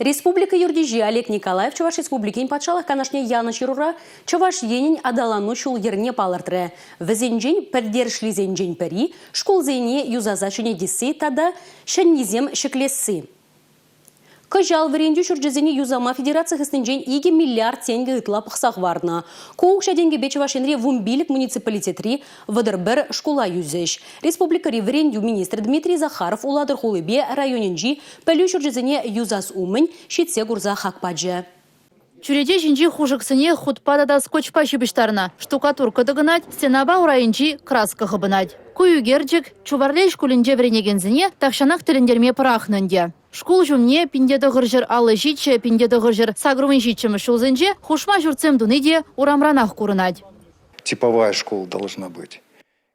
Республика ертӳҫи Олег Николаев Чӑваш Республикин Патшалӑх Канашне янӑ ҫырура Чӑваш Енӗн аталану ҫул-йӗрне палӑртрӗ. Вӗсенчен пӗлтерӗшлисенчен пӗри шкулсене юсаса ҫӗнетесси тата ҫӗннисем ҫӗклесси. Кӑҫал вӗрентӳ ҫурчӗсене юсама федераци хыснинчен 2 миллиард тенкӗ ытла пӑхса хӑварнӑ. Ку укҫа-тенкӗпе Чӑваш Енри 15 муниципалитетри 31 шкула юсӗҫ. Республикӑри вӗрентӳ министрӗ Дмитрий Захаров Улатӑр хулипе районӗнчи Пӗлӳ ҫурчӗсене юсас умӗн ҫитсе курса хак пачӗ. Чӳрече ҫинчи хушӑксене хутпа тата скотчпа ҫыпӑҫтарнӑ. Штукатурка тӑкӑнать, стенапа урайӗнчи краска хӑпӑнать. Ку ӳкерчӗк Чуварлей шкулӗнче вӗренекенсене тахҫанах тӗлӗнтерме пӑрахнӑ ӗнтӗ. Шкул ҫумне 1957 1987 ҫулсенче хушма ҫуртсем туни те урамранах курӑнать. Типовая школа должна быть.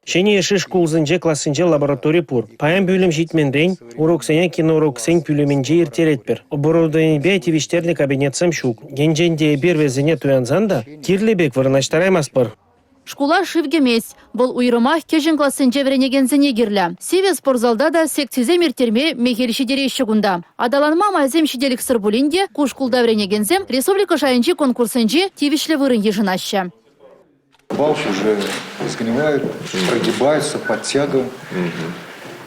Ҫӗнӗ йышши шкулсенче классенче лаборатори пур. Паян пӳлӗм ҫитменрен уроксене киноуроксен пӳлӗмӗнче ирттеретпӗр. Оборудованипе тивӗҫтернӗ кабинетсем ҫук. Енчен те эпир вӗсене туянсан та кирлӗ пек вырнаҫтараймастпӑр. Шкула шыв кӗмест. Вӑл уйрӑмах кӗҫӗн классенче вӗренекенсене кирлӗ. Сивӗ спортзалта та секцисем ирттерме мехел ҫитереҫҫӗ кунта. Аталанма майсем ҫителӗксӗр пулин те ку шкулта вӗренекенсем республика шайӗнчи конкурссенче тивӗҫлӗ вырӑн йышӑнаҫҫӗ. Балки уже сгнивают, прогибаются под тягу.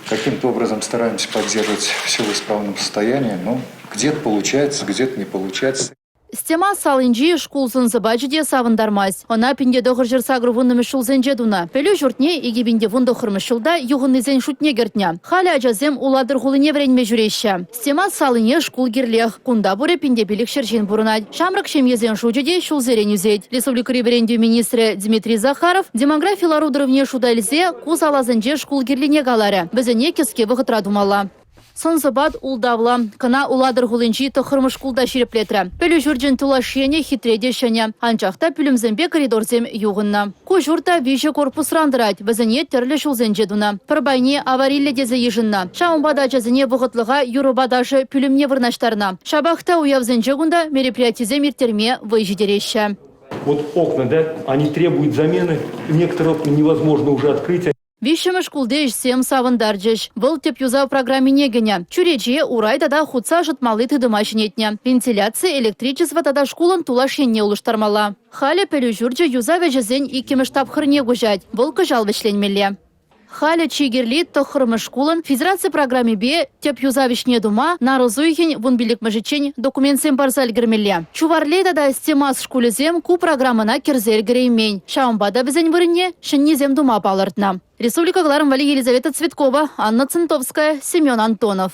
Каким-то образом стараемся поддерживать все в исправном состоянии, но где-то получается, где-то не получается. Стема салинчи шкул сӑн-сӑпачӗ те савӑнтармасть. Ӑна 1980-мӗш ҫулсенче тунӑ. Пӗлӳ ҫуртне 2019 ҫулта юхӑннисен шутне кӗртнӗ. Халӗ ачасем Улатӑр хулине вӗренме ҫӳреҫҫӗ. Стема салине шкул кирлех. Кунта пурӗ 1500 ҫын пурӑнать. Ҫамрӑк ҫемьесен шучӗ те ҫулсерен ӳсет. Республикӑри вӗрентӳ министрӗ Дмитрий Захаров демографи лару-тӑрӑвне шута илсе ку саласенче шкул кирлине каларӗ. Вӗсене кӗске вӑхӑтра тумалла. Сӑн-сӑпат ултавлӑ. Кӑна Улатӑр хулинчи тӑххӑрмӗш шкулта ҫирӗплетрӗ. Пӗлӳ ҫурчӗн тулаш енӗ хитре те ҫӗнӗ. Анчах та пӳлӗмсемпе коридорсем юхӑннӑ. Ку ҫурт та виҫӗ корпусран тӑрать. Вӗсене тӗрлӗ ҫулсенче тунӑ. Пӗр пайне авариллӗ тесе йышӑннӑ. Ҫавӑнпа та ачасене вӑхӑтлӑха юрӑпа ташӑ пӳлӗмне вырнаҫтарнӑ. Ҫапах та уявсенче кунта мероприятисем ирттерме вӑй ҫитереҫҫӗ. Вот окна, да, они требуют замены, некоторые окна невозможно уже открыть. Виҫҫӗмӗш шкулти ӗҫсем савӑнтарчӗҫ. Вӑл тӗп юсав программине кӗнӗ. Чӳрече, урай тата хутса ӑшӑтмалли тытӑма ҫӗнетнӗ. Вентиляци, электричество тата шкулӑн тулаш енне улӑштармалла. Халӗ пӗлӳ ҫурчӗ юсав ӗҫӗсен иккӗмӗш тапхӑрне куҫать. Вӑл кӑҫал вӗҫленмелле. Халӗ чи кирли тӑххӑрмӗш шкулӑн федераци программипе тӗп юсав ӗҫне тума нарӑс уйӑхӗн вунпиллӗкмӗшӗччен документсем парса ӗлкӗрмелле. Чуварлей тата Стемас шкулӗсем ку программӑна кӗрсе ӗлкӗреймен. Ҫавӑнпа та вӗсен вырӑнне ҫӗннисем тума палӑртнӑ. Республика кӑларӑм валли Елизавета Цветкова, Анна Центовская, Семен Антонов.